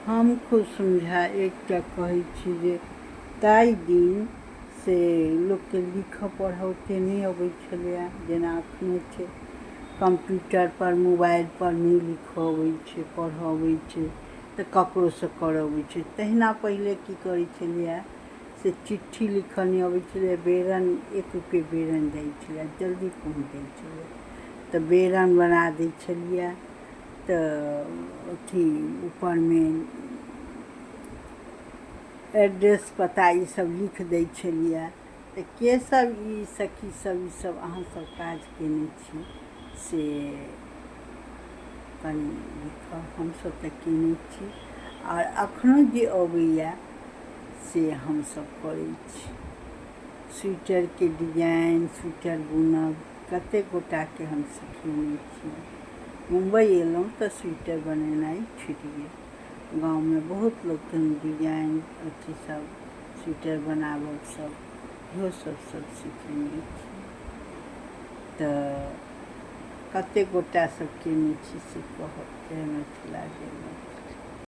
हम कुसुम झा एकटा कहै छी जे ताहि दिन से लोकके लिखऽ पढ़ऽ ओते नहि अबै छलैए, जेना एखनो छै। कम्प्यूटर पर, मोबाइल पर नहि लिखऽ अबै छै, पढ़ऽ अबै छै, तऽ ककरोसँ करऽ अबै छै। तहिना पहिले की करै छलैए से चिट्ठी लिखऽ नहि अबै छलैए। बेरन, 1 रुपैए बेरन जाइ छलैए, जल्दी पहुँच जाइ छलैए, तऽ बेरन बना दै छलियै, तऽ अथी ऊपरमे एड्रेस, पता, ई सब लिख दै छलियै। तऽ के सब ई सखी सब ई सब अहाँ सब काज केने छी से कनि लिखब। हमसब तऽ केने छी आओर अखनो जे अबैया से हमसब करै छी। स्वेटरके डिजाइन, स्वेटर बुनब कतेक गोटाके हम सिखेने छी। मुम्बई एलहुँ तऽ स्वेटर बनेनाइ छुटि गेल। गाँवमे बहुत लोकके हम डिजाइन, अथी सब, स्वेटर बनाबऽ सब, इहो सब सब सिखेने छी। तऽ कतेक गोटा सब केने छी से कहब। जय मिथिला, जय मैथिली।